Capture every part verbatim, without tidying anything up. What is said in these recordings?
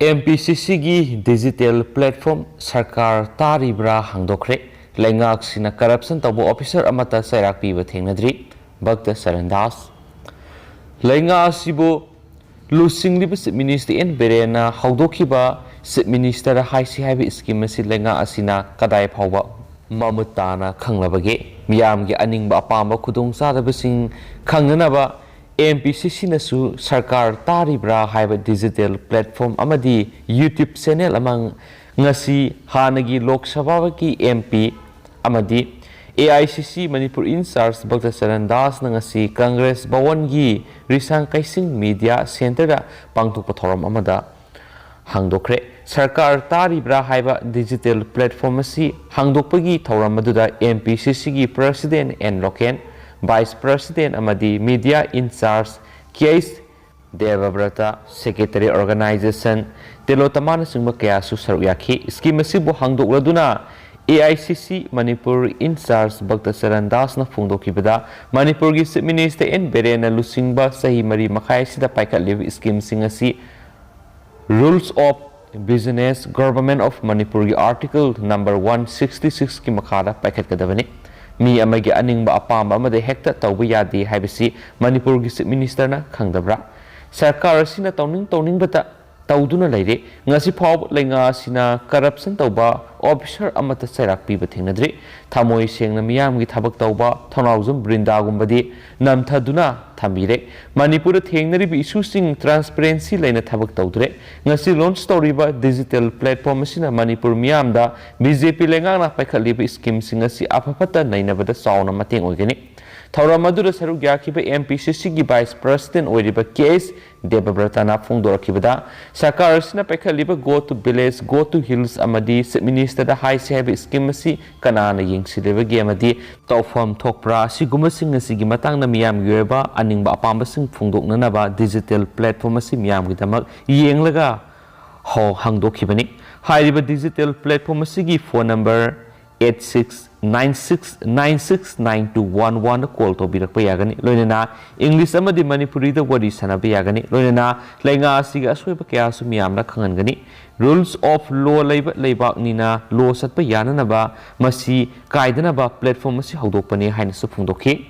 M P C ꯁꯤꯒꯤ digital platform ꯁꯔꯀꯥꯔ ꯇꯥꯔꯤꯕ꯭ꯔꯥ ꯍꯥꯡꯗꯣꯛꯈ꯭ꯔꯦ꯫ ꯂꯩꯉꯥꯛꯁꯤꯅ corruption ꯇꯧꯕ officer ꯑꯃꯠꯇ ꯆꯩꯔꯥꯛ ꯄꯤꯕ ꯊꯦꯡꯅꯗ꯭ꯔꯤ꯫ ꯚꯛꯇ ꯆꯔꯟ ꯗꯥꯁ꯫ ꯂꯩꯉꯥꯛ ꯑꯁꯤꯕꯨ ꯂꯨꯆꯤꯡꯂꯤꯕ Chief Minister ꯑꯦꯟ ꯕꯤꯔꯦꯟꯅ ꯍꯧꯗꯣꯛꯈꯤꯕ Chief Minister ꯍꯥꯏꯁꯤ ꯍꯥꯏꯕ scheme ꯑꯁꯤ ꯂꯩꯉꯥꯛ ꯑꯁꯤꯅ ꯀꯗꯥꯏ ꯐꯥꯎꯕ ꯃꯃꯨꯠ ꯇꯥꯅ ꯈꯪꯂꯕꯒꯦ? ꯃꯤꯌꯥꯝꯒꯤ ꯑꯅꯤꯡꯕ ꯑꯄꯥꯝꯕ ꯈꯨꯗꯣꯡꯆꯥꯗꯕꯁꯤꯡ ꯈꯪꯅꯅꯕ ꯑꯦꯝ ꯄꯤ ꯁꯤ ꯁꯤꯅꯁꯨ ꯁꯔꯀꯥꯔ ꯇꯥꯔꯤꯕ꯭ꯔꯥ ꯍꯥꯏꯕ digital platform ꯑꯃꯗꯤ YouTube channel ꯑꯃ ꯉꯁꯤ ꯍꯥꯟꯅꯒꯤ ꯂꯣꯛ ꯁꯚꯥꯒꯤ ꯑꯦꯝ ꯄꯤ ꯑꯃꯗꯤ ꯑꯦ ꯑꯥꯏ ꯁꯤ ꯁꯤ ꯃꯅꯤꯄꯨꯔ in charge ꯚꯛꯇ ꯆꯔꯟ ꯗꯥꯁꯅ ꯉꯁꯤ ꯀꯪꯒ꯭ꯔꯦꯁ ꯚꯋꯟꯒꯤ ꯔꯤꯁꯥꯡ ꯀꯩꯁꯤꯡ media centreꯗ ꯄꯥꯡꯊꯣꯛꯄ ꯊꯧꯔꯝ ꯑꯃꯗ ꯍꯥꯡꯗꯣꯛꯈ꯭ꯔꯦ꯫ ꯁꯔꯀꯥꯔ ꯇꯥꯔꯤꯕ꯭ꯔꯥ ꯍꯥꯏꯕ digital platform ꯑꯁꯤ ꯍꯥꯡꯗꯣꯛꯄꯒꯤ ꯊꯧꯔꯝ ꯑꯗꯨꯗ ꯑꯦꯝ ꯄꯤ ꯁꯤ ꯁꯤꯒꯤ President N Loken, Vice President ꯑꯃꯗꯤ media in charge K H Debabrata, Secretary Organization ꯇꯤꯂꯣꯇꯃꯥꯅꯆꯤꯡꯕ ꯀꯌꯥꯁꯨ ꯁꯔꯨꯛ ꯌꯥꯈꯤ꯫ Scheme ꯑꯁꯤꯕꯨ ꯍꯥꯡꯗꯣꯛꯂꯗꯨꯅ ꯑꯦ ꯑꯥꯏ ꯁꯤ ꯁꯤ ꯃꯅꯤꯄꯨꯔ in charge ꯚꯛꯇ ꯆꯔꯟ ꯗꯥꯁꯅ ꯐꯣꯡꯗꯣꯛꯈꯤꯕꯗ, ꯃꯅꯤꯄꯨꯔꯒꯤ Chief Minister ꯑꯦꯟ ꯕꯤꯔꯦꯟꯅ ꯂꯨꯆꯤꯡꯕ ꯆꯍꯤ ꯃꯔꯤ ꯃꯈꯥꯏ ꯑꯁꯤꯗ ꯄꯥꯏꯈꯠꯂꯤꯕ schemeꯁꯤꯡ ꯑꯁꯤ Rules of Business Government of ꯃꯅꯤꯄꯨꯔꯒꯤ Article number one sixty sixꯀꯤ ꯃꯈꯥꯗ ꯄꯥꯏꯈꯠꯀꯗꯕꯅꯤ꯫ ꯃꯤ ꯑꯃꯒꯤ ꯑꯅꯤꯡꯕ ꯑꯄꯥꯝꯕ ꯑꯃꯗ ꯍꯦꯛꯇ ꯇꯧꯕ ꯌꯥꯗꯦ ꯍꯥꯏꯕꯁꯤ ꯃꯅꯤꯄꯨꯔꯒꯤ Chief Ministerꯅ ꯈꯪꯗꯕ꯭ꯔꯥ? ꯁꯔꯀꯥꯔ ꯑꯁꯤꯅ ꯇꯧꯅꯤꯡ ꯇꯧꯅꯤꯡꯕꯇ ꯇꯧꯗꯨꯅ ꯂꯩꯔꯦ꯫ ꯉꯁꯤ ꯐꯥꯎꯕ ꯂꯩꯉꯥꯛ ꯑꯁꯤꯅ corruption ꯇꯧꯕ officer ꯑꯃꯠꯇ ꯆꯩꯔꯥꯛ ꯄꯤꯕ ꯊꯦꯡꯅꯗ꯭ꯔꯤ꯫ ꯊꯃꯣꯏ ꯁꯦꯡꯅ ꯃꯤꯌꯥꯝꯒꯤ ꯊꯕꯛ ꯇꯧꯕ ꯊꯧꯅꯥꯎꯖꯝ ꯕ꯭ꯔꯤꯟꯗꯥꯒꯨꯝꯕꯗꯤ ꯅꯝꯊꯗꯨꯅ ꯊꯝꯕꯤꯔꯦ꯫ ꯃꯅꯤꯄꯨꯔꯗ ꯊꯦꯡꯅꯔꯤꯕ issueꯁꯤꯡ transparency ꯂꯩꯅ ꯊꯕꯛ ꯇꯧꯗ꯭ꯔꯦ꯫ ꯉꯁꯤ launch ꯇꯧꯔꯤꯕ digital platform ꯑꯁꯤꯅ ꯃꯅꯤꯄꯨꯔ ꯃꯤꯌꯥꯝꯗ ꯕꯤ ꯖꯦ ꯄꯤ ꯂꯩꯉꯥꯛꯅ ꯄꯥꯏꯈꯠꯂꯤꯕ schemeꯁꯤꯡ ꯑꯁꯤ ꯑꯐ ꯐꯠꯇ ꯅꯩꯅꯕꯗ ꯆꯥꯎꯅ ꯃꯇꯦꯡ ꯑꯣꯏꯒꯅꯤ꯫ ꯊꯧꯔꯝ ꯑꯗꯨꯗ ꯁꯔꯨꯛ ꯌꯥꯈꯤꯕ ꯑꯦꯝ ꯄꯤ ꯁꯤ ꯁꯤꯒꯤ Vice President ꯑꯣꯏꯔꯤꯕ ꯀꯦ ꯑꯦꯁ ꯗꯦꯕꯕ꯭ꯔꯇꯅ ꯐꯣꯡꯗꯣꯔꯛꯈꯤꯕꯗ, ꯁꯔꯀꯥꯔ ꯑꯁꯤꯅ ꯄꯥꯏꯈꯠꯂꯤꯕ Go to Village, Go to Hills ꯑꯃꯗꯤ Chief Ministerꯗ ꯍꯥꯏꯁꯤ ꯍꯥꯏꯕ scheme ꯑꯁꯤ ꯀꯅꯥꯅ ꯌꯦꯡꯁꯤꯜꯂꯤꯕꯒꯦ ꯑꯃꯗꯤ ꯇꯧꯐꯝ ꯊꯣꯛꯄ꯭ꯔꯥ, ꯑꯁꯤꯒꯨꯝꯕꯁꯤꯡ ꯑꯁꯤꯒꯤ ꯃꯇꯥꯡꯗ ꯃꯤꯌꯥꯝꯒꯤ ꯑꯣꯏꯕ ꯑꯅꯤꯡꯕ ꯑꯄꯥꯝꯕꯁꯤꯡ ꯐꯣꯡꯗꯣꯛꯅꯅꯕ digital platform ꯑꯁꯤ ꯃꯤꯌꯥꯝꯒꯤꯗꯃꯛ ꯌꯦꯡꯂꯒ ꯍꯧ-, ꯍꯥꯡꯗꯣꯛꯈꯤꯕꯅꯤ꯫ ꯍꯥꯏꯔꯤꯕ digital platform ꯑꯁꯤꯒꯤ phone number eight six nine six nine six nine two one ꯋꯥꯟꯗ ꯀꯣꯜ ꯇꯧꯕꯤꯔꯛꯄ ꯌꯥꯒꯅꯤ꯫ ꯂꯣꯏꯅꯅ ꯏꯪꯂꯤꯁ ꯑꯃꯗꯤ ꯃꯅꯤꯄꯨꯔꯤꯗ ꯋꯥꯔꯤ ꯁꯥꯟꯅꯕ ꯌꯥꯒꯅꯤ꯫ ꯂꯣꯏꯅꯅ ꯂꯩꯉꯥꯛ ꯑꯁꯤꯒꯤ ꯑꯁꯣꯏꯕ ꯀꯌꯥꯁꯨ ꯃꯤꯌꯥꯝꯅ ꯈꯪꯍꯟꯒꯅꯤ꯫ Rules of law ꯂꯩꯕ ꯂꯩꯕꯥꯛꯅꯤꯅ ꯂꯣ ꯆꯠꯄ ꯌꯥꯅꯅꯕ ꯃꯁꯤ ꯀꯥꯏꯗꯅꯕ ꯄ꯭ꯂꯦꯠꯐꯣꯝ ꯑꯁꯤ ꯍꯧꯗꯣꯛꯄꯅꯤ ꯍꯥꯏꯅꯁꯨ ꯐꯣꯡꯗꯣꯛꯈꯤ꯫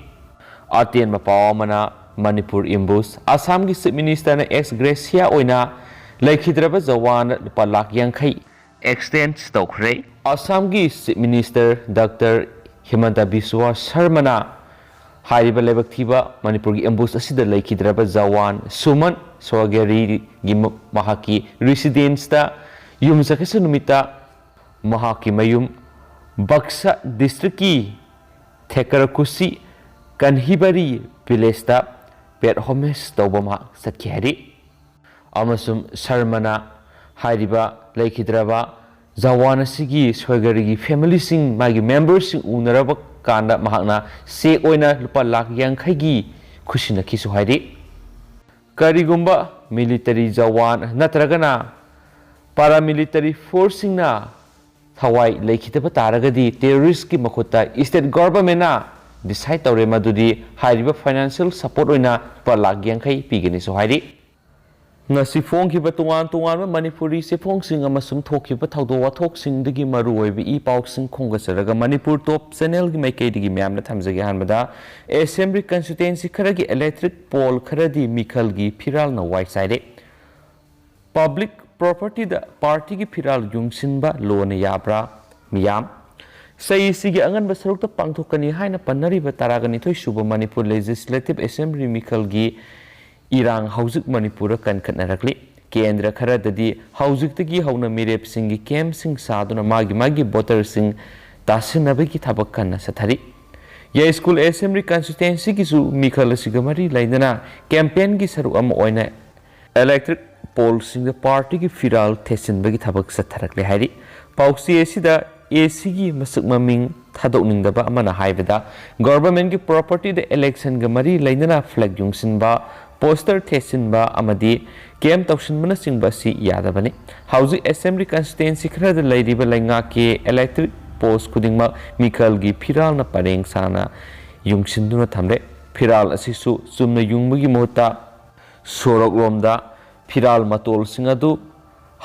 ꯑꯇꯦꯟꯕ ꯄꯥꯎ ꯑꯃꯅ, ꯃꯅꯤꯄꯨꯔ ꯑꯦꯝꯕꯨꯁ꯫ ꯑꯁꯥꯝꯒꯤ ꯆꯤꯐ ꯃꯤꯅꯤꯁꯇꯔꯅ ꯑꯦꯛꯁ ꯒ꯭ꯔꯦꯁꯤꯌꯥ ꯑꯣꯏꯅ ꯂꯩꯈꯤꯗ꯭ꯔꯕ ꯖꯋꯥꯟ ꯂꯨꯄꯥ ꯂꯥꯈ ꯌꯥꯡꯈꯩ ꯑꯦꯛꯁꯇꯦꯟꯁ ꯇꯧꯈ꯭ꯔꯦ꯫ ꯑꯁꯥꯝꯒꯤ ꯆꯤꯐ ꯃꯤꯅꯤꯁꯇꯔ ꯗꯥꯛꯇꯔ ꯍꯤꯃꯟꯇ ꯕꯤꯁ꯭ꯋꯥ ꯁꯔꯃꯅ ꯍꯥꯏꯔꯤꯕ ꯂꯥꯏꯕꯛ ꯊꯤꯕ ꯃꯅꯤꯄꯨꯔꯒꯤ ꯑꯦꯝꯕꯨꯁ ꯑꯁꯤꯗ ꯂꯩꯈꯤꯗ꯭ꯔꯕ ꯖꯋꯥꯟ ꯁꯨꯃꯟ ꯁꯣꯔꯒꯦꯔꯤꯒꯤ ꯃ-, ꯃꯍꯥꯛꯀꯤ ꯔꯤꯁꯤꯗꯦꯟꯁꯇ ꯌꯨꯝꯁꯀꯩꯁ ꯅꯨꯃꯤꯠꯇ ꯃꯍꯥꯛꯀꯤ ꯃꯌꯨꯝ ꯕꯛꯁꯥ ꯗꯤꯁꯇ꯭ꯔꯤꯛꯀꯤ ꯊꯦꯀꯔꯀꯨꯁꯤ ꯀꯟꯍꯤꯕꯥꯔꯤ ꯚꯤꯂꯦꯖꯇ ꯄꯦꯠ ꯍꯣꯃꯦꯖ ꯇꯧꯕ ꯃꯍꯥꯛ ꯆꯠꯈꯤ ꯍꯥꯏꯔꯤ꯫ ꯑꯃꯁꯨꯡ ꯁꯔꯃꯅ ꯍꯥꯏꯔꯤꯕ ꯂꯩꯈꯤꯗ꯭ꯔꯕ ꯖꯋꯥꯟ ꯑꯁꯤꯒꯤ ꯁꯣꯏꯒꯔꯤꯒꯤ ꯐꯦꯃꯤꯂꯤꯁꯤꯡ, ꯃꯥꯒꯤ ꯃꯦꯝꯕꯔꯁꯤꯡ ꯎꯅꯔꯕ ꯀꯥꯟꯗ ꯃꯍꯥꯛꯅ ꯆꯦꯛ ꯑꯣꯏꯅ ꯂꯨꯄꯥ ꯂꯥꯈ ꯌꯥꯡꯈꯩꯒꯤ ꯈꯨꯠꯁꯤꯟꯅꯈꯤꯁꯨ ꯍꯥꯏꯔꯤ꯫ ꯀꯔꯤꯒꯨꯝꯕ ꯃꯤꯂꯤꯇꯔꯤ ꯖꯋꯥꯟ ꯅꯠꯇ꯭ꯔꯒꯅ ꯄꯥꯔꯥꯃꯤꯂꯤꯇꯔꯤ ꯐꯣꯔꯁꯁꯤꯡꯅ ꯊꯋꯥꯏ ꯂꯩꯈꯤꯗꯕ ꯇꯥꯔꯒꯗꯤ ꯇꯦꯔꯣꯔꯤꯁꯀꯤ ꯃꯈꯨꯠꯇ ꯁ꯭ꯇꯦꯠ ꯒꯣꯚꯔꯟꯃꯦꯟꯠꯅ ꯗꯤꯁꯥꯏꯗ ꯇꯧꯔꯦ ꯃꯗꯨꯗꯤ ꯍꯥꯏꯔꯤꯕ ꯐꯥꯏꯅꯥꯟꯁꯤꯌꯦꯜ ꯁꯄꯣꯔꯠ ꯑꯣꯏꯅ ꯂꯨꯄꯥ ꯂꯥꯈ ꯌꯥꯡꯈꯩ ꯄꯤꯒꯅꯤꯁꯨ ꯍꯥꯏꯔꯤ꯫ ꯉꯁꯤ ꯐꯣꯡꯈꯤꯕ ꯇꯣꯉꯥꯟ ꯇꯣꯉꯥꯟꯕ ꯃꯅꯤꯄꯨꯔꯤ ꯆꯦꯐꯣꯡꯁꯤꯡ ꯑꯃꯁꯨꯡ ꯊꯣꯛꯈꯤꯕ ꯊꯧꯗꯣꯛ ꯋꯥꯊꯣꯛꯁꯤꯡꯗꯒꯤ ꯃꯔꯨꯑꯣꯏꯕ ꯏ ꯄꯥꯎꯁꯤꯡ ꯈꯣꯝꯒꯠꯆꯔꯒ ꯃꯅꯤꯄꯨꯔ ꯇꯣꯞ ꯆꯦꯅꯦꯜꯒꯤ ꯃꯥꯏꯀꯩꯗꯒꯤ ꯃꯌꯥꯝꯅ ꯊꯝꯖꯒꯦ꯫ ꯑꯍꯥꯟꯕꯗ, ꯑꯦꯁꯦꯝꯕ꯭ꯂꯤ ꯀꯟꯁꯇꯤꯇ꯭ꯋꯦꯟꯁꯤ ꯈꯔꯒꯤ ꯏꯂꯦꯛꯇ꯭ꯔꯤꯛ ꯄꯣꯜ ꯈꯔꯗꯤ ꯃꯤꯈꯜꯒꯤ ꯐꯤꯔꯥꯜꯅ ꯋꯥꯏ ꯆꯥꯏꯔꯦ꯫ ꯄꯕ꯭ꯂꯤꯛ ꯄ꯭ꯔꯣꯄꯔꯇꯤꯗ ꯄꯥꯔꯇꯤꯒꯤ ꯐꯤꯔꯥꯜ ꯌꯨꯡꯁꯤꯟꯕ ꯂꯣꯅ ꯌꯥꯕ꯭ꯔꯥ? ꯃꯤꯌꯥꯝ꯫ ꯆꯍꯤꯁꯤꯒꯤ ꯑꯉꯟꯕ ꯁꯔꯨꯛꯇ ꯄꯥꯡꯊꯣꯛꯀꯅꯤ ꯍꯥꯏꯅ ꯄꯟꯅꯔꯤꯕ ꯇꯔꯥꯒ ꯅꯤꯊꯣꯏ ꯁꯨꯕ ꯃꯅꯤꯄꯨꯔ ꯂꯦꯖꯤꯁꯂꯦꯇꯤꯚ ꯑꯦꯁꯦꯝꯕ꯭ꯂꯤ ꯃꯤꯈꯜꯒꯤ ꯏꯔꯥꯡ ꯍꯧꯖꯤꯛ ꯃꯅꯤꯄꯨꯔꯗ ꯀꯟꯈꯠꯅꯔꯛꯂꯤ꯫ ꯀꯦꯟꯗ꯭ꯔ ꯈꯔꯗꯗꯤ ꯍꯧꯖꯤꯛꯇꯒꯤ ꯍꯧꯅ ꯃꯤꯔꯦꯞꯁꯤꯡꯒꯤ ꯀꯦꯝꯞꯁꯤꯡ ꯁꯥꯗꯨꯅ ꯃꯥꯒꯤ ꯃꯥꯒꯤ ꯚꯣꯇꯔꯁꯤꯡ ꯇꯥꯁꯤꯟꯅꯕꯒꯤ ꯊꯕꯛ ꯀꯟꯅ ꯆꯠꯊꯔꯤ꯫ ꯌꯥꯏꯁ꯭ꯀꯨꯜ ꯑꯦꯁꯦꯝꯕ꯭ꯂꯤ ꯀꯟꯁꯇꯤꯇ꯭ꯋꯦꯟꯁꯤꯒꯤꯁꯨ ꯃꯤꯈꯜ ꯑꯁꯤꯒ ꯃꯔꯤ ꯂꯩꯅꯅ ꯀꯦꯝꯄꯦꯟꯒꯤ ꯁꯔꯨꯛ ꯑꯃ ꯑꯣꯏꯅ ꯏꯂꯦꯛꯇ꯭ꯔꯤꯛ ꯄꯣꯜꯁꯤꯡꯗ ꯄꯥꯔꯇꯤꯒꯤ ꯐꯤꯔꯥꯜ ꯊꯦꯠꯆꯤꯟꯕꯒꯤ ꯊꯕꯛ ꯆꯠꯊꯔꯛꯂꯦ ꯍꯥꯏꯔꯤ꯫ ꯄꯥꯎꯆꯦ ꯑꯁꯤꯗ ꯑꯦꯁꯤꯒꯤ ꯃꯁꯛ ꯃꯃꯤꯡ ꯊꯥꯗꯣꯛꯅꯤꯡꯗꯕ ꯑꯃꯅ ꯍꯥꯏꯕꯗ, ꯒꯣꯚꯔꯟꯃꯦꯟꯠꯀꯤ ꯄ꯭ꯔꯣꯄꯔꯇꯤꯗ ꯏꯂꯦꯛꯁꯟꯒ ꯃꯔꯤ ꯂꯩꯅꯅ ꯐ꯭ꯂꯦꯒ ꯌꯨꯡꯁꯤꯟꯕ, ꯄꯣꯁꯇꯔ ꯊꯦꯠꯆꯤꯟꯕ ꯑꯃꯗꯤ ꯀꯦꯝꯞ ꯇꯧꯁꯤꯟꯕꯅꯆꯤꯡꯕ ꯑꯁꯤ ꯌꯥꯗꯕꯅꯤ꯫ ꯍꯧꯖꯤꯛ ꯑꯦꯁꯦꯝꯕ꯭ꯂꯤ ꯀꯟꯁꯇꯤꯇ꯭ꯋꯦꯟꯁꯤ ꯈꯔꯗ ꯂꯩꯔꯤꯕ ꯂꯩꯉꯥꯛꯀꯤ ꯏꯂꯦꯛꯇ꯭ꯔꯤꯛ ꯄꯣꯁ ꯈꯨꯗꯤꯡꯃꯛ ꯃꯤꯈꯜꯒꯤ ꯐꯤꯔꯥꯜꯅ ꯄꯔꯦꯡ ꯁꯥꯅ ꯌꯨꯡꯁꯤꯟꯗꯨꯅ ꯊꯝꯂꯦ꯫ ꯐꯤꯔꯥꯜ ꯑꯁꯤꯁꯨ ꯆꯨꯝꯅ ꯌꯨꯡꯕꯒꯤ ꯃꯍꯨꯠꯇ ꯁꯣꯔꯣꯛꯂꯣꯝꯗ ꯐꯤꯔꯥꯜ ꯃꯇꯣꯜꯁꯤꯡ ꯑꯗꯨ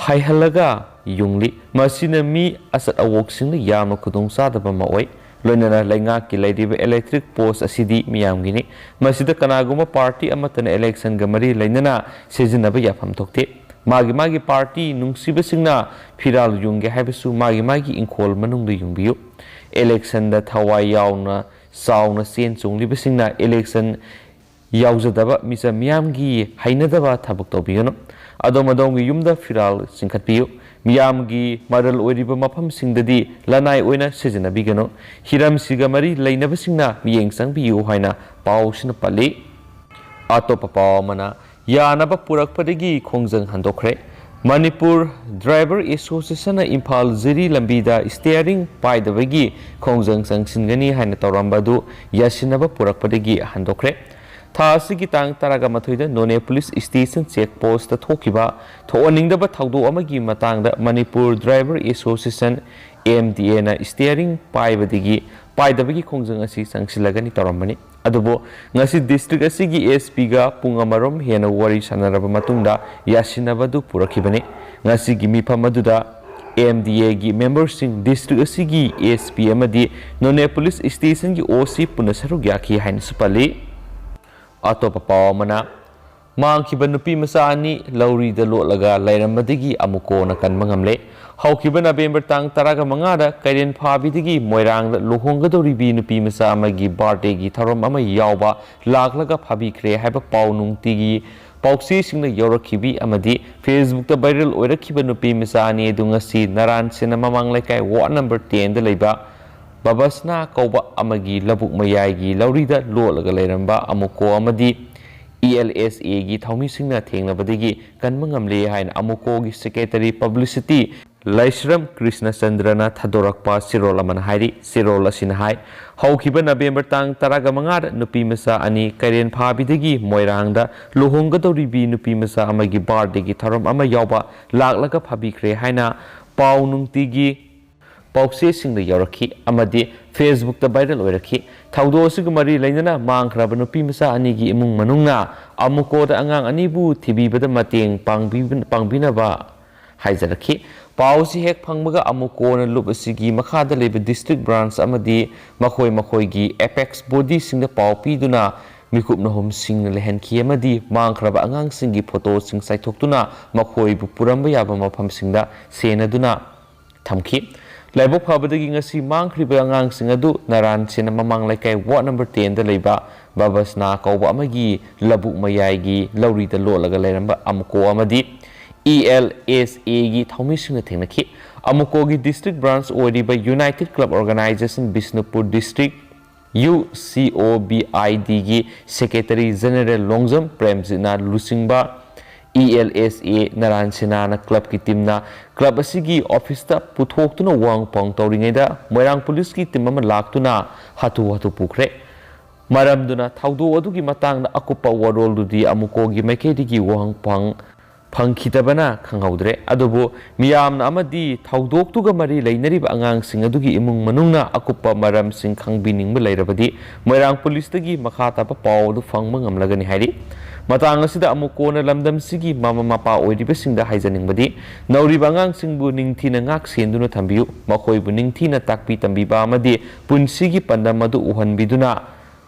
ꯍꯥꯏꯍꯜꯂꯒ ꯌꯨꯡꯂꯤ꯫ ꯃꯁꯤꯅ ꯃꯤ ꯑꯆꯠ ꯑꯋꯣꯛꯁꯤꯡꯗ ꯌꯥꯝꯅ ꯈꯨꯗꯣꯡꯆꯥꯗꯕ ꯑꯃ ꯑꯣꯏ꯫ ꯂꯣꯏꯅꯅ ꯂꯩꯉꯥꯛꯀꯤ ꯂꯩꯔꯤꯕ ꯏꯂꯦꯛꯇ꯭ꯔꯤꯛ ꯄꯣꯁ ꯑꯁꯤꯗꯤ ꯃꯤꯌꯥꯝꯒꯤꯅꯤ꯫ ꯃꯁꯤꯗ ꯀꯅꯥꯒꯨꯝꯕ ꯄꯥꯔꯇꯤ ꯑꯃꯠꯇꯅ ꯏꯂꯦꯛꯁꯟꯒ ꯃꯔꯤ ꯂꯩꯅꯅ ꯁꯤꯖꯤꯟꯅꯕ ꯌꯥꯐꯝ ꯊꯣꯛꯇꯦ꯫ ꯃꯥꯒꯤ ꯃꯥꯒꯤ ꯄꯥꯔꯇꯤ ꯅꯨꯡꯁꯤꯕꯁꯤꯡꯅ ꯐꯤꯔꯥꯜ ꯌꯨꯡꯒꯦ ꯍꯥꯏꯕꯁꯨ ꯃꯥꯒꯤ ꯃꯥꯒꯤ ꯏꯪꯈꯣꯜ ꯃꯅꯨꯡꯗ ꯌꯨꯡꯕꯤꯌꯨ꯫ ꯏꯂꯦꯛꯁꯟꯗ ꯊꯋꯥꯏ ꯌꯥꯎꯅ ꯆꯥꯎꯅ ꯆꯦꯟ ꯆꯣꯡꯂꯤꯕꯁꯤꯡꯅ ꯏꯂꯦꯛꯁꯟ ꯌꯥꯎꯖꯗꯕ ꯃꯤꯆꯝ ꯃꯤꯌꯥꯝꯒꯤ ꯍꯩꯅꯗꯕ ꯊꯕꯛ ꯇꯧꯕꯤꯒꯅꯨ꯫ ꯑꯗꯣꯝ ꯑꯗꯣꯝꯒꯤ ꯌꯨꯝꯗ ꯐꯤꯔꯥꯜ ꯆꯤꯡꯈꯠꯄꯤꯌꯨ꯫ ꯃꯤꯌꯥꯝꯒꯤ ꯃꯔꯜ ꯑꯣꯏꯔꯤꯕ ꯃꯐꯝꯁꯤꯡꯗꯗꯤ ꯂꯅꯥꯏ ꯑꯣꯏꯅ ꯁꯤꯖꯤꯟꯅꯕꯤꯒꯅꯨ꯫ ꯍꯤꯔꯝꯁꯤꯒ ꯃꯔꯤ ꯂꯩꯅꯕꯁꯤꯡꯅ ꯃꯤꯠꯌꯦꯡ ꯆꯪꯕꯤꯌꯨ ꯍꯥꯏꯅ ꯄꯥꯎꯁꯤꯅ ꯄꯜꯂꯤ꯫ ꯑꯇꯣꯞꯄ ꯄꯥꯎ ꯑꯃꯅ, ꯌꯥꯅꯕ ꯄꯨꯔꯛꯄꯗꯒꯤ ꯈꯣꯡꯖꯪ ꯍꯟꯗꯣꯛꯈ꯭ꯔꯦ꯫ ꯃꯅꯤꯄꯨꯔ ꯗ꯭ꯔꯥꯏꯚꯔ ꯑꯦꯁꯣꯁꯤꯌꯦꯁꯟꯅ ꯏꯝꯐꯥꯜ ꯖꯤꯔꯤ ꯂꯝꯕꯤꯗ ꯁ꯭ꯇꯤꯌꯥꯔꯤꯡ ꯄꯥꯏꯗꯕꯒꯤ ꯈꯣꯡꯖꯪ ꯆꯪꯁꯤꯟꯒꯅꯤ ꯍꯥꯏꯅ ꯇꯧꯔꯝꯕ ꯑꯗꯨ ꯌꯥꯁꯤꯟꯅꯕ ꯄꯨꯔꯛꯄꯗꯒꯤ ꯍꯟꯗꯣꯛꯈ꯭ꯔꯦ꯫ ꯊꯥ ꯑꯁꯤꯒꯤ ꯇꯥꯡ ꯇꯔꯥꯒ ꯃꯥꯊꯣꯏꯗ ꯅꯣꯅꯦ ꯄꯨꯂꯤꯁ ꯁ꯭ꯇꯦꯁꯟ ꯆꯦꯛ ꯄꯣꯁꯇ ꯊꯣꯛꯈꯤꯕ ꯊꯣꯛꯍꯟꯅꯤꯡꯗꯕ ꯊꯧꯗꯣꯛ ꯑꯃꯒꯤ ꯃꯇꯥꯡꯗ Manipur driver association, M D ꯑꯦꯅ ꯁ꯭ꯇꯤꯌꯥꯔꯤꯡ ꯄꯥꯏꯕꯗꯒꯤ, ꯄꯥꯏꯗꯕꯒꯤ ꯈꯣꯡꯖꯪ ꯑꯁꯤ ꯆꯪꯁꯤꯜꯂꯒꯅꯤ ꯇꯧꯔꯝꯕꯅꯤ꯫ ꯑꯗꯨꯕꯨ ꯉꯁꯤ ꯗꯤꯁꯇ꯭ꯔꯤꯛ ꯑꯁꯤꯒꯤ ꯑꯦꯁ ꯄꯤꯒ ꯄꯨꯡ ꯑꯃꯔꯣꯝ ꯍꯦꯟꯅ ꯋꯥꯔꯤ ꯁꯥꯟꯅꯔꯕ ꯃꯇꯨꯡꯗ ꯌꯥꯁꯤꯟꯅꯕꯗꯨ ꯄꯨꯔꯛꯈꯤꯕꯅꯤ꯫ ꯉꯁꯤꯒꯤ ꯃꯤꯐꯝ ꯑꯗꯨꯗ ꯑꯦꯝ ꯗꯤ ꯑꯦꯒꯤ ꯃꯦꯝꯕꯔꯁꯤꯡ, ꯗꯤꯁꯇ꯭ꯔꯤꯛ ꯑꯁꯤꯒꯤ ꯑꯦꯁ ꯄꯤ ꯑꯃꯗꯤ ꯅꯣꯅꯦ ꯄꯨꯂꯤꯁ ꯁ꯭ꯇꯦꯁꯟꯒꯤ ꯑꯣ ꯁꯤ ꯄꯨꯟꯅ ꯁꯔꯨꯛ ꯌꯥꯈꯤ ꯍꯥꯏꯅꯁꯨ ꯄꯜꯂꯤ꯫ ꯑꯇꯣꯞꯄ ꯄꯥꯎ ꯑꯃꯅ, ꯃꯥꯡꯈꯤꯕ ꯅꯨꯄꯤ ꯃꯆꯥ ꯑꯅꯤ ꯂꯧꯔꯤꯗ ꯂꯣꯠꯂꯒ ꯂꯩꯔꯝꯕꯗꯒꯤ ꯑꯃꯨꯛ ꯀꯣꯟꯅ ꯀꯟꯕ ꯉꯝꯂꯦ꯫ ꯍꯧꯈꯤꯕ ꯅꯕꯦꯝꯕꯔ ꯇꯥꯡ ꯇꯔꯥꯒ ꯃꯉꯥꯗ ꯀꯩꯔꯦꯟ ꯐꯥꯕꯤꯗꯒꯤ ꯃꯣꯏꯔꯥꯡꯗ ꯂꯨꯍꯣꯡꯒꯗꯧꯔꯤꯕꯤ ꯅꯨꯄꯤ ꯃꯆꯥ ꯑꯃꯒꯤ ꯕꯥꯔꯗꯦꯒꯤ ꯊꯧꯔꯝ ꯑꯃ ꯌꯥꯎꯕ ꯂꯥꯛꯂꯒ ꯐꯥꯕꯤꯈ꯭ꯔꯦ ꯍꯥꯏꯕ ꯄꯥꯎ ꯅꯨꯡꯇꯤꯒꯤ ꯄꯥꯎꯆꯦꯁꯤꯡꯗ ꯌꯧꯔꯛꯈꯤꯕꯤ ꯑꯃꯗꯤ ꯐꯦꯁꯕꯨꯛꯇ ꯚꯥꯏꯔꯦꯜ ꯑꯣꯏꯔꯛꯈꯤꯕ ꯅꯨꯄꯤ ꯃꯆꯥ ꯑꯅꯤ ꯑꯗꯨ ꯉꯁꯤ ꯅꯔꯥꯟ ꯁꯦꯅꯥ ꯃꯃꯥꯡ ꯂꯩꯀꯥꯏ ꯋꯥꯔꯗ ꯅꯝꯕꯔ ꯇꯦꯟꯗ ꯂꯩꯕ ꯕꯕꯁꯅꯥ ꯀꯧꯕ ꯑꯃꯒꯤ ꯂꯧꯕꯨꯛ ꯃꯌꯥꯏꯒꯤ ꯂꯧꯔꯤꯗ ꯂꯣꯠꯂꯒ ꯂꯩꯔꯝꯕ ꯑꯃꯨꯀꯣ ꯑꯃꯗꯤ ꯏ ꯑꯦꯜ ꯑꯦꯁ ꯑꯦꯒꯤ ꯊꯧꯃꯤꯁꯤꯡꯅ ꯊꯦꯡꯅꯕꯗꯒꯤ ꯀꯟꯕ ꯉꯝꯂꯦ ꯍꯥꯏꯅ ꯑꯃꯨꯀꯣꯒꯤ ꯁꯦꯀ꯭ꯔꯦꯇꯔꯤ ꯄꯕ꯭ꯂꯤꯁꯤꯇꯤ ꯂꯥꯏꯁ꯭ꯔꯝ ꯀ꯭ꯔꯤꯁꯅꯆꯟꯗ꯭ꯔꯅ ꯊꯥꯗꯣꯔꯛꯄ ꯆꯦꯔꯣꯜ ꯑꯃꯅ ꯍꯥꯏꯔꯤ꯫ ꯆꯦꯔꯣꯜ ꯑꯁꯤꯅ ꯍꯥꯏ, ꯍꯧꯈꯤꯕ ꯅꯕꯦꯝꯕꯔ ꯇꯥꯡ ꯇꯔꯥꯒ ꯃꯉꯥꯗ ꯅꯨꯄꯤ ꯃꯆꯥ ꯑꯅꯤ ꯀꯩꯔꯦꯟ ꯐꯥꯕꯤꯗꯒꯤ ꯃꯣꯏꯔꯥꯡꯗ ꯂꯨꯍꯣꯡꯒꯗꯧꯔꯤꯕꯤ ꯅꯨꯄꯤ ꯃꯆꯥ ꯑꯃꯒꯤ ꯕꯥꯔꯗꯦꯒꯤ ꯊꯧꯔꯝ ꯑꯃ ꯌꯥꯎꯕ ꯂꯥꯛꯂꯒ ꯐꯥꯕꯤꯈ꯭ꯔꯦ ꯍꯥꯏꯅ ꯄꯥꯎ ꯅꯨꯡꯇꯤꯒꯤ ꯄꯥꯎꯆꯦꯁꯤꯡꯗ ꯌꯥꯎꯔꯛꯈꯤ ꯑꯃꯗꯤ Facebookꯇ viral ꯑꯣꯏꯔꯛꯈꯤ꯫ ꯊꯧꯗꯣꯛ ꯑꯁꯤꯒ ꯃꯔꯤ ꯂꯩꯅꯅ ꯃꯥꯡꯈ꯭ꯔꯕ ꯅꯨꯄꯤ ꯃꯆꯥ ꯑꯅꯤꯒꯤ ꯏꯃꯨꯡ ꯃꯅꯨꯡꯅ ꯑꯃꯨꯀꯣꯗ ꯑꯉꯥꯡ ꯑꯅꯤꯕꯨ ꯊꯤꯕꯤꯕꯗ ꯃꯇꯦꯡ ꯄꯥꯡꯕꯤ-, ꯄꯥꯡꯕꯤꯅꯕ ꯍꯥꯏꯖꯔꯛꯈꯤ꯫ ꯄꯥꯎ ꯑꯁꯤ ꯍꯦꯛ ꯐꯪꯕꯒ ꯑꯃꯨꯀꯣꯅ ꯂꯨꯞ ꯑꯁꯤꯒꯤ ꯃꯈꯥꯗ ꯂꯩꯕ district branch ꯑꯃꯗꯤ ꯃꯈꯣꯏ ꯃꯈꯣꯏꯒꯤ apex bodyꯁꯤꯡꯗ ꯄꯥꯎ ꯄꯤꯗꯨꯅ ꯃꯤꯀꯨꯞ ꯅꯍꯨꯝꯁꯤꯡꯅ ꯂꯩꯍꯟꯈꯤ ꯑꯃꯗꯤ ꯃꯥꯡꯈ꯭ꯔꯕ ꯑꯉꯥꯡꯁꯤꯡꯒꯤ photoꯁꯤꯡ ꯆꯥꯏꯊꯣꯛꯇꯨꯅ ꯃꯈꯣꯏꯕꯨ ꯄꯨꯔꯝꯕ ꯌꯥꯕ ꯃꯐꯝꯁꯤꯡꯗ ꯁꯦꯟꯅꯗꯨꯅ ꯊꯝꯈꯤ꯫ ꯂꯥꯏꯕꯛ ꯐꯕꯗꯒꯤ ꯉꯁꯤ ꯃꯥꯡꯈ꯭ꯔꯤꯕ ꯑꯉꯥꯡꯁꯤꯡ ꯑꯗꯨ ꯅꯔꯥꯟ ꯁꯦꯟꯅ ꯃꯃꯥꯡ ꯂꯩꯀꯥꯏ ward number tenꯗ ꯂꯩꯕ ꯕꯕꯁꯅꯥ ꯀꯧꯕ ꯑꯃꯒꯤ ꯂꯧꯕꯨꯛ ꯃꯌꯥꯏꯒꯤ ꯂꯧꯔꯤꯗ ꯂꯣꯠꯂꯒ ꯂꯩꯔꯝꯕ ꯑꯃꯨꯀꯣ ꯑꯃꯗꯤ E L S Aꯒꯤ ꯊꯧꯃꯤꯁꯤꯡꯅ ꯊꯦꯡꯅꯈꯤ꯫ ꯑꯃꯨꯀꯣꯒꯤ district branch ꯑꯣꯏꯔꯤꯕ United Club Organisation Bishnupur District, U C O B I Dꯒꯤ secretary general Longjam ꯄ꯭ꯔꯦꯝꯖꯤꯠꯅ ꯂꯨꯆꯤꯡꯕ E L S A ꯅꯔꯥꯟ ꯁꯦꯅꯥꯅ clubꯀꯤ teamꯅ club ꯑꯁꯤꯒꯤ officeꯇ ꯄꯨꯊꯣꯛꯇꯨꯅ ꯋꯥꯍꯪ ꯄꯥꯎ ꯇꯧꯔꯤꯉꯩꯗ ꯃꯣꯏꯔꯥꯡ policeꯀꯤ team ꯑꯃ ꯂꯥꯛꯇꯨꯅ ꯍꯥꯊꯨ ꯍꯥꯊꯨ ꯄꯨꯈ꯭ꯔꯦ꯫ ꯃꯔꯝꯗꯨꯅ ꯊꯧꯗꯣꯛ ꯑꯗꯨꯒꯤ ꯃꯇꯥꯡꯗ ꯑꯀꯨꯞꯄ ꯋꯥꯔꯣꯜꯗꯨꯗꯤ ꯑꯃꯨꯀꯣꯒꯤ ꯃꯥꯏꯀꯩꯗꯒꯤ ꯋꯥꯍꯪ ꯄꯥꯎ ꯐꯪꯈꯤꯗꯕꯅ ꯈꯪꯍꯧꯗ꯭ꯔꯦ꯫ ꯑꯗꯨꯕꯨ ꯃꯤꯌꯥꯝꯅ ꯑꯃꯗꯤ ꯊꯧꯗꯣꯛꯇꯨꯒ ꯃꯔꯤ ꯂꯩꯅꯔꯤꯕ ꯑꯉꯥꯡꯁꯤꯡ ꯑꯗꯨꯒꯤ ꯏꯃꯨꯡ ꯃꯅꯨꯡꯅ ꯑꯀꯨꯞꯄ ꯃꯔꯝꯁꯤꯡ ꯈꯪꯕꯤꯅꯤꯡꯕ ꯂꯩꯔꯕꯗꯤ ꯃꯣꯏꯔꯥꯡ policeꯇꯒꯤ ꯃꯈꯥ ꯇꯥꯕ ꯄꯥꯎ ꯑꯗꯨ ꯐꯪꯕ ꯉꯝꯂꯒꯅꯤ ꯍꯥꯏꯔꯤ꯫ ꯃꯇꯥꯡ ꯑꯁꯤꯗ ꯑꯃꯨꯛ ꯀꯣꯟꯅ ꯂꯝꯗꯝꯁꯤꯒꯤ ꯃꯃꯥ ꯃꯄꯥ ꯑꯣꯏꯔꯤꯕꯁꯤꯡꯗ ꯍꯥꯏꯖꯅꯤꯡꯕꯗꯤ, ꯅꯧꯔꯤꯕ ꯑꯉꯥꯡꯁꯤꯡꯕꯨ ꯅꯤꯡꯊꯤꯅ ꯉꯥꯛ ꯁꯦꯟꯗꯨꯅ ꯊꯝꯕꯤꯌꯨ꯫ ꯃꯈꯣꯏꯕꯨ ꯅꯤꯡꯊꯤꯅ ꯇꯥꯛꯄꯤ ꯇꯝꯕꯤꯕ ꯑꯃꯗꯤ ꯄꯨꯟꯁꯤꯒꯤ ꯄꯥꯟꯗꯝ ꯑꯗꯨ ꯎꯍꯟꯕꯤꯗꯨꯅ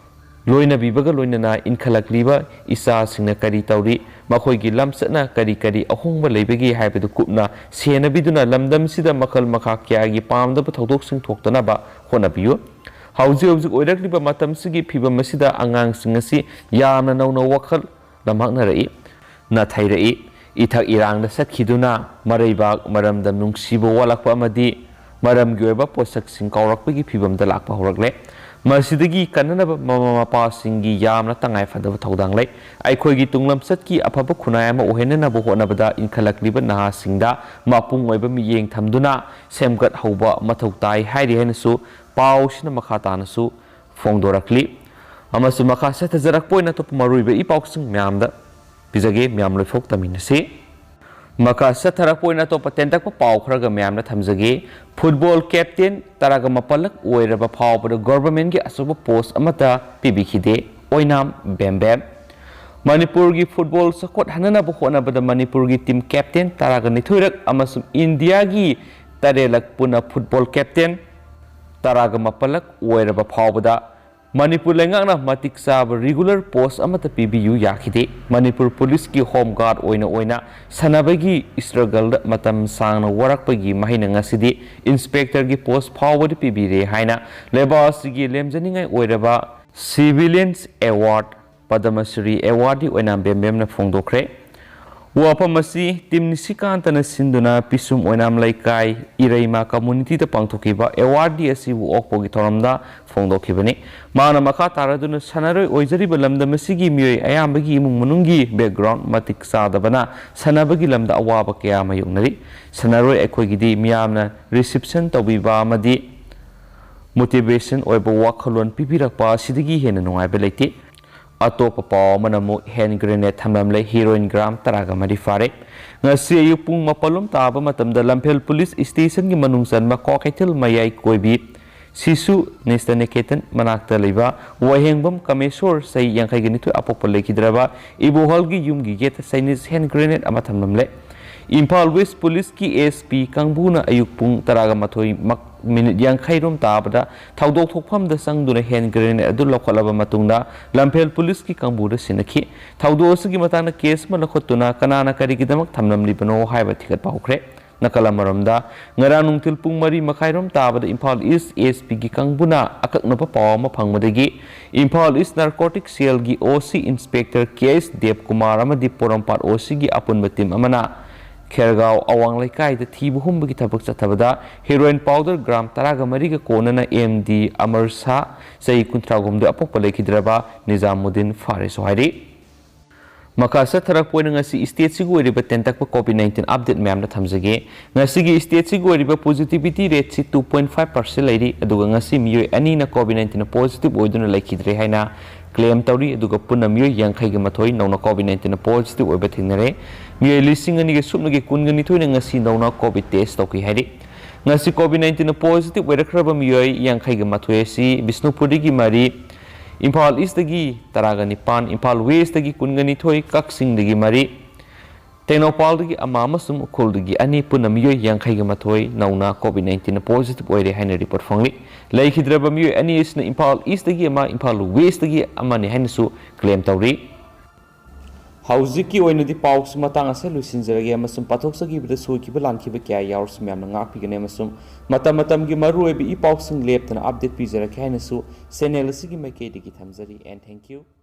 ꯂꯣꯏꯅꯕꯤꯕꯒ ꯂꯣꯏꯅꯅ ꯏꯟꯈꯠꯂꯛꯂꯤꯕ ꯏꯆꯥꯁꯤꯡꯅ ꯀꯔꯤ ꯇꯧꯔꯤ, ꯃꯈꯣꯏꯒꯤ ꯂꯝꯆꯠꯅ ꯀꯔꯤ ꯀꯔꯤ ꯑꯍꯣꯡꯕ ꯂꯩꯕꯒꯦ ꯍꯥꯏꯕꯗꯨ ꯀꯨꯞꯅ ꯁꯦꯟꯅꯕꯤꯗꯨꯅ ꯂꯝꯗꯝꯁꯤꯗ ꯃꯈꯜ ꯃꯈꯥ ꯀꯌꯥꯒꯤ ꯄꯥꯝꯗꯕ ꯊꯧꯗꯣꯛꯁꯤꯡ ꯊꯣꯛꯇꯅꯕ ꯍꯣꯠꯅꯕꯤꯌꯨ꯫ ꯍꯧꯖꯤꯛ ꯍꯧꯖꯤꯛ ꯑꯣꯏꯔꯛꯂꯤꯕ ꯃꯇꯝꯁꯤꯒꯤ ꯐꯤꯕꯝ ꯑꯁꯤꯗ ꯑꯉꯥꯡꯁꯤꯡ ꯑꯁꯤ ꯌꯥꯝꯅ ꯅꯧꯅ ꯋꯥꯈꯜ ꯂꯝꯃꯥꯛꯅꯔꯛꯏ, ꯅꯥꯊꯩꯔꯛꯏ꯫ ꯏꯊꯛ ꯏꯔꯥꯡꯗ ꯆꯠꯈꯤꯗꯨꯅ ꯃꯔꯩꯕꯥꯛ, ꯃꯔꯝꯗꯝ ꯅꯨꯡꯁꯤꯕ ꯋꯥꯠꯂꯛꯄ ꯑꯃꯗꯤ ꯃꯔꯝꯒꯤ ꯑꯣꯏꯕ ꯄꯣꯠꯁꯛꯁꯤꯡ ꯀꯥꯎꯔꯛꯄꯒꯤ ꯐꯤꯕꯝꯗ ꯂꯥꯛꯄ ꯍꯧꯔꯛꯂꯦ꯫ ꯃꯁꯤꯗꯒꯤ ꯀꯟꯅꯅꯕ ꯃꯃꯥ ꯃꯄꯥꯁꯤꯡꯒꯤ ꯌꯥꯝꯅ ꯇꯉꯥꯏ ꯐꯗꯕ ꯊꯧꯗꯥꯡ ꯂꯩ꯫ ꯑꯩꯈꯣꯏꯒꯤ ꯇꯨꯡꯂꯝꯆꯠꯀꯤ ꯑꯐꯕ ꯈꯨꯟꯅꯥꯏ ꯑꯃ ꯑꯣꯏꯍꯟꯅꯅꯕ ꯍꯣꯠꯅꯕꯗ ꯏꯟꯈꯠꯂꯛꯂꯤꯕ ꯅꯍꯥꯁꯤꯡꯗ ꯃꯄꯨꯡ ꯑꯣꯏꯕ ꯃꯤꯠꯌꯦꯡ ꯊꯝꯗꯨꯅ ꯁꯦꯝꯒꯠꯍꯧꯕ ꯃꯊꯧ ꯇꯥꯏ ꯍꯥꯏꯔꯤ ꯍꯥꯏꯅꯁꯨ ꯄꯥꯎꯁꯤꯅ ꯃꯈꯥ ꯇꯥꯅꯁꯨ ꯐꯣꯡꯗꯣꯔꯛꯂꯤ꯫ ꯑꯃꯁꯨꯡ ꯃꯈꯥ ꯆꯠꯊꯖꯔꯛꯄ ꯑꯣꯏꯅ ꯑꯇꯣꯞꯄ ꯃꯔꯨꯑꯣꯏꯕ ꯏ ꯄꯥꯎꯁꯤꯡ ꯃꯌꯥꯝꯗ ꯄꯤꯖꯒꯦ꯫ ꯃꯌꯥꯝ ꯂꯣꯏꯐꯥꯎ ꯇꯝꯃꯤꯟꯅꯁꯤ꯫ ꯃꯈꯥ ꯆꯠꯊꯔꯛꯄ ꯑꯣꯏꯅ ꯑꯇꯣꯞꯄ ꯇꯦꯟꯇꯛꯄ ꯄꯥꯎ ꯈꯔꯒ ꯃꯌꯥꯝꯅ ꯊꯝꯖꯒꯦ꯫ ꯐꯨꯠꯕꯣꯜ ꯀꯦꯞꯇꯦꯟ ꯇꯔꯥꯒ ꯃꯥꯄꯜꯂꯛ ꯑꯣꯏꯔꯕ ꯐꯥꯎꯕꯗ ꯒꯣꯚꯔꯟꯃꯦꯟꯠꯀꯤ ꯑꯆꯧꯕ ꯄꯣꯁ ꯑꯃꯠꯇ ꯄꯤꯕꯤꯈꯤꯗꯦ꯫ ꯑꯣꯏꯅꯥꯝ ꯕꯦꯝꯕꯦꯝ꯫ ꯃꯅꯤꯄꯨꯔꯒꯤ ꯐꯨꯠꯕꯣꯜ ꯆꯥꯎꯈꯠꯍꯟꯅꯅꯕ ꯍꯣꯠꯅꯕꯗ ꯃꯅꯤꯄꯨꯔꯒꯤ ꯇꯤꯝ ꯀꯦꯞꯇꯦꯟ ꯇꯔꯥꯒ ꯅꯤꯊꯣꯏꯔꯛ ꯑꯃꯁꯨꯡ ꯏꯟꯗꯤꯌꯥꯒꯤ ꯇꯔꯦꯠꯂꯛ ꯄꯨꯟꯅ ꯐꯨꯠꯕꯣꯜ ꯀꯦꯞꯇꯦꯟ ꯇꯔꯥꯒ ꯃꯥꯄꯜꯂꯛ ꯑꯣꯏꯔꯕ ꯐꯥꯎꯕꯗ ꯃꯅꯤꯄꯨꯔ ꯂꯩꯉꯥꯛꯅ ꯃꯇꯤꯛ ꯆꯥꯕ ꯔꯤꯒꯨꯂꯔ ꯄꯣꯁ ꯑꯃꯠꯇ ꯄꯤꯕꯤꯌꯨ ꯌꯥꯈꯤꯗꯦ꯫ ꯃꯅꯤꯄꯨꯔ ꯄꯨꯂꯤꯁꯀꯤ ꯍꯣꯝ ꯒꯥꯔꯗ ꯑꯣꯏꯅ ꯑꯣꯏꯅ ꯁꯥꯟꯅꯕꯒꯤ ꯏꯁꯇ꯭ꯔꯒꯜꯗ ꯃꯇꯝ ꯁꯥꯡꯅ ꯋꯥꯔꯛꯄꯒꯤ ꯃꯍꯩꯅ ꯉꯁꯤꯗꯤ ꯏꯟꯁꯄꯦꯛꯇꯔꯒꯤ ꯄꯣꯁ ꯐꯥꯎꯕꯗ ꯄꯤꯕꯤꯔꯦ ꯍꯥꯏꯅ ꯂꯩꯕꯥꯛ ꯑꯁꯤꯒꯤ ꯂꯦꯝꯖꯅꯤꯡꯉꯥꯏ ꯑꯣꯏꯔꯕ ꯁꯤꯚꯤꯂꯤꯌꯟꯁ ꯑꯦꯋꯥꯔꯗ, ꯄꯗꯃ ꯁ꯭ꯔꯤ ꯑꯦꯋꯥꯔꯗꯤ ꯑꯣꯏꯅꯥꯝ ꯕꯦꯝꯕꯦꯝꯅ ꯐꯣꯡꯗꯣꯛꯈ꯭ꯔꯦ꯫ ꯋꯥꯐꯝ ꯑꯁꯤ ꯇꯤꯝ ꯅꯤꯁꯤꯀꯥꯟꯇꯅ ꯁꯤꯟꯗꯨꯅ ꯄꯤꯁꯨꯝ ꯑꯣꯏꯅꯥꯝ ꯂꯩꯀꯥꯏ ꯏꯔꯩꯃ ꯀꯝꯃꯨꯅꯤꯇꯤꯗ ꯄꯥꯡꯊꯣꯛꯈꯤꯕ ꯑꯦꯋꯥꯔꯗꯤ ꯑꯁꯤꯕꯨ ꯑꯣꯛꯄꯒꯤ ꯊꯧꯔꯝꯗ ꯐꯣꯡꯗꯣꯛꯈꯤꯕꯅꯤ꯫ ꯃꯥꯅ ꯃꯈꯥ ꯇꯥꯔꯗꯨꯅ ꯁꯥꯟꯅꯔꯣꯏ ꯑꯣꯏꯖꯔꯤꯕ ꯂꯝꯗꯝ ꯑꯁꯤꯒꯤ ꯃꯤꯑꯣꯏ ꯑꯌꯥꯝꯕꯒꯤ ꯏꯃꯨꯡ ꯃꯅꯨꯡꯒꯤ ꯕꯦꯛꯒ꯭ꯔꯥꯎꯟ ꯃꯇꯤꯛ ꯆꯥꯗꯕꯅ ꯁꯥꯟꯅꯕꯒꯤ ꯂꯝꯗ ꯑꯋꯥꯕ ꯀꯌꯥ ꯃꯥꯌꯣꯛꯅꯔꯤ꯫ ꯁꯥꯟꯅꯔꯣꯏ ꯑꯩꯈꯣꯏꯒꯤꯗꯤ ꯃꯤꯌꯥꯝꯅ ꯔꯤꯁꯤꯞꯁꯟ ꯇꯧꯕꯤꯕ ꯑꯃꯗꯤ ꯃꯣꯇꯤꯚꯦꯁꯟ ꯑꯣꯏꯕ ꯋꯥꯈꯜꯂꯣꯟ ꯄꯤꯕꯤꯔꯛꯄ ꯑꯁꯤꯗꯒꯤ ꯍꯦꯟꯅ ꯅꯨꯡꯉꯥꯏꯕ ꯂꯩꯇꯦ꯫ ꯑꯇꯣꯞꯄ ꯄꯥꯎ ꯑꯃꯅ ꯑꯃꯨꯛ ꯍꯦꯟ ꯒ꯭ꯔꯦꯅꯦꯗ ꯊꯝꯂꯝꯂꯦ꯫ ꯍꯤꯔꯣꯏꯟ ꯒ꯭ꯔꯥꯝ ꯇꯔꯥꯒ ꯃꯔꯤ ꯐꯥꯔꯦ꯫ ꯉꯁꯤ ꯑꯌꯨꯛ ꯄꯨꯡ ꯃꯥꯄꯜꯂꯣꯝ ꯇꯥꯕ ꯃꯇꯝꯗ ꯂꯝꯐꯦꯜ ꯄꯨꯂꯤꯁ ꯁ꯭ꯇꯦꯁꯟꯒꯤ ꯃꯅꯨꯡ ꯆꯟꯕ ꯀ꯭ꯋꯥꯀꯩꯊꯦꯜ ꯃꯌꯥꯏ ꯀꯣꯏꯕꯤ ꯁꯤꯁꯨ ꯅꯤꯁꯇ ꯅꯤꯀꯦꯇꯟ ꯃꯅꯥꯛꯇ ꯂꯩꯕ ꯋꯥꯍꯦꯡꯕꯝ ꯀꯃꯦꯁꯣꯔ, ꯆꯍꯤ ꯌꯥꯡꯈꯩꯒ ꯅꯤꯊꯣꯏ, ꯑꯄꯣꯛꯄ ꯂꯩꯈꯤꯗ꯭ꯔꯕ ꯏꯕꯣꯍꯜꯒꯤ ꯌꯨꯝꯒꯤ ꯒꯦꯠꯇ ꯆꯥꯏꯅꯤꯁ ꯍꯦꯟ ꯒ꯭ꯔꯦꯅꯦꯗ ꯑꯃ ꯊꯝꯂꯝꯂꯦ꯫ ꯏꯝꯐꯥꯜ ꯋꯦꯁ ꯄꯨꯂꯤꯁꯀꯤ ꯑꯦꯁ ꯄꯤ ꯀꯥꯡꯕꯨꯅ ꯑꯌꯨꯛ ꯄꯨꯡ ꯇꯔꯥꯒ ꯃꯥꯊꯣꯏ ꯃꯛ-, ꯃꯤꯅꯤꯠ ꯌꯥꯡꯈꯩ ꯔꯣꯝ ꯇꯥꯕꯗ ꯊꯧꯗꯣꯛ ꯊꯣꯛꯐꯝꯗ ꯆꯪꯗꯨꯅ ꯍꯦꯟ ꯒ꯭ꯔꯦꯅꯦꯗ ꯑꯗꯨ ꯂꯧꯈꯠꯂꯕ ꯃꯇꯨꯡꯗ ꯂꯝꯐꯦꯜ ꯄꯨꯂꯤꯁꯀꯤ ꯀꯥꯡꯕꯨꯗ ꯁꯤꯟꯅꯈꯤ꯫ ꯊꯧꯗꯣꯛ ꯑꯁꯤꯒꯤ ꯃꯇꯥꯡꯗ ꯀꯦꯁ ꯑꯃ ꯂꯧꯈꯠꯇꯨꯅ ꯀꯅꯥꯅ ꯀꯔꯤꯒꯤꯗꯃꯛ ꯊꯝꯂꯝꯂꯤꯕꯅꯣ ꯍꯥꯏꯕ ꯊꯤꯒꯠꯄ ꯍꯧꯈ꯭ꯔꯦ꯫ ꯅꯥꯀꯜ ꯑꯃꯔꯣꯝꯗ, ꯉꯔꯥꯡ ꯅꯨꯡꯊꯤꯜ ꯄꯨꯡ ꯃꯔꯤ ꯃꯈꯥꯏꯔꯣꯝ ꯇꯥꯕꯗ ꯏꯝꯐꯥꯜ ꯏꯁ ꯑꯦꯁ ꯄꯤꯒꯤ ꯀꯥꯡꯕꯨꯅ ꯑꯀꯛꯅꯕ ꯄꯥꯎ ꯑꯃ ꯐꯪꯕꯗꯒꯤ ꯏꯝꯐꯥꯜ ꯏꯁ ꯅꯥꯔꯀꯣꯇꯤꯛ ꯁꯦꯜꯒꯤ ꯑꯣ ꯁꯤ ꯏꯟꯁꯄꯦꯛꯇꯔ ꯀꯦ ꯑꯩꯆ ꯗꯦꯕꯀꯨꯃꯥꯔ ꯑꯃꯗꯤ ꯄꯣꯔꯣꯝꯄꯥꯠ ꯑꯣ ꯁꯤꯒꯤ ꯑꯄꯨꯟꯕ ꯇꯤꯝ ꯑꯃꯅ ꯈꯦꯔꯒꯥꯎ ꯑꯋꯥꯡ ꯂꯩꯀꯥꯏꯗ ꯊꯤꯕ ꯍꯨꯝꯕꯒꯤ ꯊꯕꯛ ꯆꯠꯊꯕꯗ ꯍꯦꯔꯣꯏꯟ ꯄꯥꯎꯗꯔ ꯒ꯭ꯔꯥꯝ ꯇꯔꯥꯒ ꯃꯔꯤꯒ ꯀꯣꯟꯅꯅ ꯑꯦꯝ ꯗꯤ ꯑꯃꯔ ꯁꯥ, ꯆꯍꯤ ꯀꯨꯟꯊ꯭ꯔꯥꯍꯨꯝꯗꯣꯏ, ꯑꯄꯣꯛꯄ ꯂꯩꯈꯤꯗ꯭ꯔꯕ ꯅꯤꯖꯥꯃꯨꯗꯤꯟ ꯐꯥꯔꯦꯁꯨ ꯍꯥꯏꯔꯤ꯫ ꯃꯈꯥ ꯆꯠꯊꯔꯛꯄ ꯑꯣꯏꯅ ꯉꯁꯤ ꯁ꯭ꯇꯦꯠꯁꯤꯒꯤ ꯑꯣꯏꯔꯤꯕ ꯇꯦꯟꯇꯛꯄ ꯀꯣꯚꯤꯗ ꯅꯥꯏꯟꯇꯤꯟ ꯑꯞꯗꯦꯠ ꯃꯌꯥꯝꯗ ꯊꯝꯖꯒꯦ꯫ ꯉꯁꯤꯒꯤ ꯁ꯭ꯇꯦꯠꯁꯤꯒꯤ ꯑꯣꯏꯔꯤꯕ ꯄꯣꯖꯤꯇꯤꯚꯤꯇꯤ ꯔꯦꯠꯁꯤ ꯇꯨ ꯄꯣꯏꯟꯠ ꯐꯥꯏꯚ ꯄꯥꯔꯁꯦꯟ ꯂꯩꯔꯤ, ꯑꯗꯨꯒ ꯉꯁꯤ ꯃꯤꯑꯣꯏ ꯑꯅꯤꯅ ꯀꯣꯚꯤꯗ ꯅꯥꯏꯟꯇꯤꯟ ꯄꯣꯖꯤꯇꯤꯚ ꯑꯣꯏꯗꯨꯅ ꯂꯩꯈꯤꯗ꯭ꯔꯦ ꯍꯥꯏꯅ ꯀ꯭ꯂꯦꯝ ꯇꯧꯔꯤ꯫ ꯑꯗꯨꯒ ꯄꯨꯟꯅ ꯃꯤꯑꯣꯏ ꯌꯥꯡꯈꯩꯒ ꯃꯥꯊꯣꯏ ꯅꯧꯅ ꯀꯣꯚꯤꯗ ꯅꯥꯏꯟꯇꯤꯟꯅ ꯄꯣꯖꯤꯇꯤꯚ ꯑꯣꯏꯕ ꯊꯦꯡꯅꯔꯦ꯫ ꯃꯤꯑꯣꯏ ꯂꯤꯁꯤꯡ ꯑꯅꯤꯒ ꯁꯨꯞꯅꯒꯤ ꯀꯨꯟꯒ ꯅꯤꯊꯣꯏꯅ ꯉꯁꯤ ꯅꯧꯅ ꯀꯣꯚꯤꯗ ꯇꯦꯁ ꯇꯧꯈꯤ ꯍꯥꯏꯔꯤ꯫ ꯉꯁꯤ ꯀꯣꯚꯤꯗ ꯅꯥꯏꯟꯇꯤꯟꯅ ꯄꯣꯖꯤꯇꯤꯚ ꯑꯣꯏꯔꯛꯈ꯭ꯔꯕ ꯃꯤꯑꯣꯏ ꯌꯥꯡꯈꯩꯒ ꯃꯥꯊꯣꯏ ꯑꯁꯤ ꯕꯤꯁꯅꯨꯄꯨꯔꯗꯒꯤ ꯃꯔꯤ, ꯏꯝꯐꯥꯜ ꯏꯁꯇꯒꯤ ꯇꯔꯥꯒ ꯅꯤꯄꯥꯟ, ꯏꯝꯐꯥꯜ ꯋꯦꯁꯇꯒꯤ ꯀꯨꯟꯒ ꯅꯤꯊꯣꯏ, ꯀꯛꯆꯤꯡꯗꯒꯤ ꯃꯔꯤ, ꯇꯦꯡꯅꯧꯄꯜꯗꯒꯤ ꯑꯃ ꯑꯃꯁꯨꯡ ꯎꯈ꯭ꯔꯨꯜꯗꯒꯤ ꯑꯅꯤ, ꯄꯨꯟꯅ ꯃꯤꯑꯣꯏ ꯌꯥꯡꯈꯩꯒ ꯃꯥꯊꯣꯏ ꯅꯧꯅ ꯀꯣꯚꯤꯗ ꯅꯥꯏꯟꯇꯤꯟ ꯄꯣꯖꯤꯇꯤꯚ ꯑꯣꯏꯔꯦ ꯍꯥꯏꯅ ꯔꯤꯄꯣꯔꯠ ꯐꯪꯂꯤ꯫ ꯂꯩꯈꯤꯗ꯭ꯔꯕ ꯃꯤꯑꯣꯏ ꯑꯅꯤ ꯑꯁꯤꯅ ꯏꯝꯐꯥꯜ ꯏꯁꯇꯒꯤ ꯑꯃ, ꯏꯝꯐꯥꯜ ꯋꯦꯁꯇꯒꯤ ꯑꯃꯅꯤ ꯍꯥꯏꯅꯁꯨ ꯀ꯭ꯂꯦꯝ ꯇꯧꯔꯤ꯫ ꯍꯧꯖꯤꯛꯀꯤ ꯑꯣꯏꯅꯗꯤ ꯄꯥꯎꯁꯤ ꯃꯇꯥꯡ ꯑꯁꯤꯗ ꯂꯣꯏꯁꯤꯟꯖꯔꯒꯦ ꯑꯃꯁꯨꯡ ꯄꯥꯊꯣꯛꯆꯈꯤꯕꯗ ꯁꯣꯏꯈꯤꯕ ꯂꯥꯟꯈꯤꯕ ꯀꯌꯥ ꯌꯥꯎꯔꯁꯨ ꯃꯌꯥꯝꯅ ꯉꯥꯛꯄꯤꯒꯅꯤ ꯑꯃꯁꯨꯡ ꯃꯇꯝ ꯃꯇꯝꯒꯤ ꯃꯔꯨꯑꯣꯏꯕ ꯏ ꯄꯥꯎꯁꯤꯡ ꯂꯦꯞꯇꯅ ꯑꯞꯗꯦꯠ ꯄꯤꯖꯔꯛꯀꯦ ꯍꯥꯏꯅꯁꯨ ꯆꯦꯅꯦꯜ ꯑꯁꯤꯒꯤ ꯃꯥꯏꯀꯩꯗꯒꯤ ꯊꯝꯖꯔꯤ꯫ And thank you.